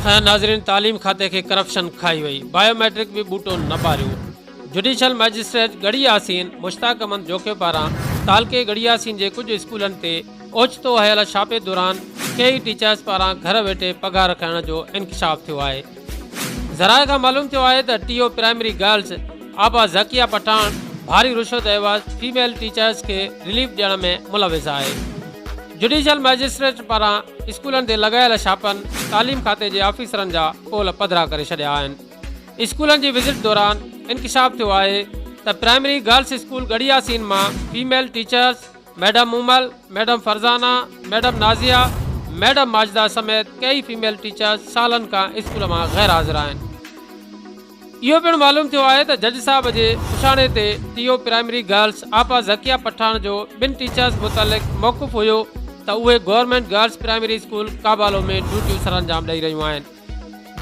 خير ناظرين تعليم کاتي کي ڪرپشن کائي وئي، بايو ميٽرڪ به ٻوٽو نه ٻاريو، جڊيشل مئجسٽريٽ ڳڙهي ياسين مشتاق احمد جوکيو پاران تعلقي ڳڙهي ياسين جي ڪجهه اسڪولن تي اوچتو هنيل ڇاپي دوران ڪيئي ٽيچرز پاران گهر ويٺي پگهار کڻڻ جو انڪشاف ٿيو آهي. ذرائع کان معلوم ٿيو آهي ته ٽي او پرائمري گرلز آبا ذڪيه پٺاڻ ڀاري رشوت عيوض فيميل ٽيچرز کي رليف ڏيڻ ۾ ملوث آهي. جڊيشل مئجسٽريٽ پاران اسڪولن تي لڳايل ڇاپن تعليم کاتي جي آفيسرن جا پول پڌرا ڪري ڇڏيا آهن. اسڪولن جي وزٽ دوران انڪشاف ٿيو آهي ته primary girls school Garhi Yasin مان female teachers madam Momal, madam Farzana, madam Nazia, madam Majida سميت ڪيئي فيميل ٽيچرز سالن کان اسڪول مان غير حاضر آهن. اهو پڻ معلوم ٿيو آهي ته جج صاحب جي پڇاڻي تي ٽي او پرائمري گرلس آپا ذڪيه پٺاڻ جو ٻن ٽيچرز متعلق موقف هيو ته اهي گورنمينٽ گرلس پرائمري اسڪول ڪابالو ۾ ڊيوٽيون سرانجام ڏئي رهيون آهن.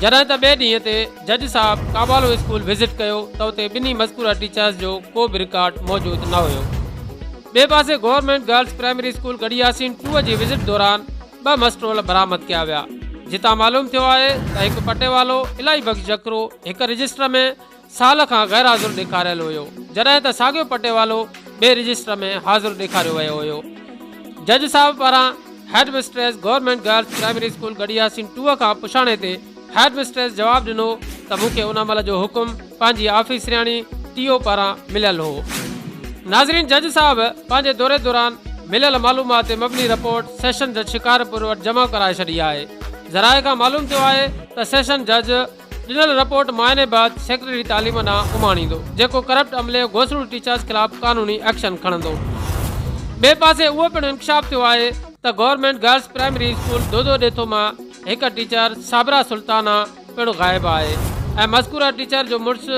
جڏهن ته ٻئي ڏينهن تي جج صاحب ڪابالو اسڪول وزٽ ڪيو ته اتي ٻنهي مذڪوره ٽيچرز جو ڪو به رڪارڊ موجود نه هيو. ٻئي پاسي government girls primary school Garhi Yasin two جي وزٽ دوران ٻه مسٽرول برآمد ڪيا ويا جتان معلوم ٿيو آهي ته هڪ پٽيوالو الاهي بخش جکرو هڪ رجسٽر ۾ سال کان غير حاضر ڏيکاريل هيو جڏهن ته ساڳيو پٽيوالو ٻئي رجسٽر ۾ حاضر ڏيکاريو ويو هيو. جج صاحب پاران head mistress government girls primary school Garhi Yasin two کان پڇاڻي تي هيڊ مسٽريس جواب ڏنو ته مون کي ان عمل جو حڪم پنهنجي آفيسرياڻي ٽي او پاران مليل هو. ناظرين جج صاحب پنهنجي دوري دوران مليل معلومات تي مبني رپورٽ سيشن جج شڪارپور وٽ جمع ڪرائي ڇڏي آهي. ذرائع کان معلوم ٿيو آهي ته سيشن جج ڏنل رپورٽ معائني بعد سيڪريٽري تعليم ڏانهن اماڻيندو جيڪو ڪرپٽ عملي گوسڙو ٽيچرز خلاف قانوني ايڪشن کڻندو. ٻئي پاسي اهو پڻ انڪشاف ٿيو آهي ته government girls primary school Dodo Detho مان هڪ ٽيچر صابره سلطانه پڻ غائب آهي ۽ مذڪوره ٽيچر جو مڙس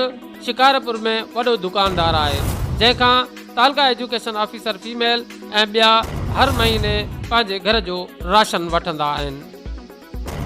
شڪارپور ۾ وڏو دڪاندار آهي جنهن کان تعلقه ايجوڪيشن آفيسر فيميل ۽ ٻيا هر مهيني پنهنجي گهر جو راشن وٺندا آهن.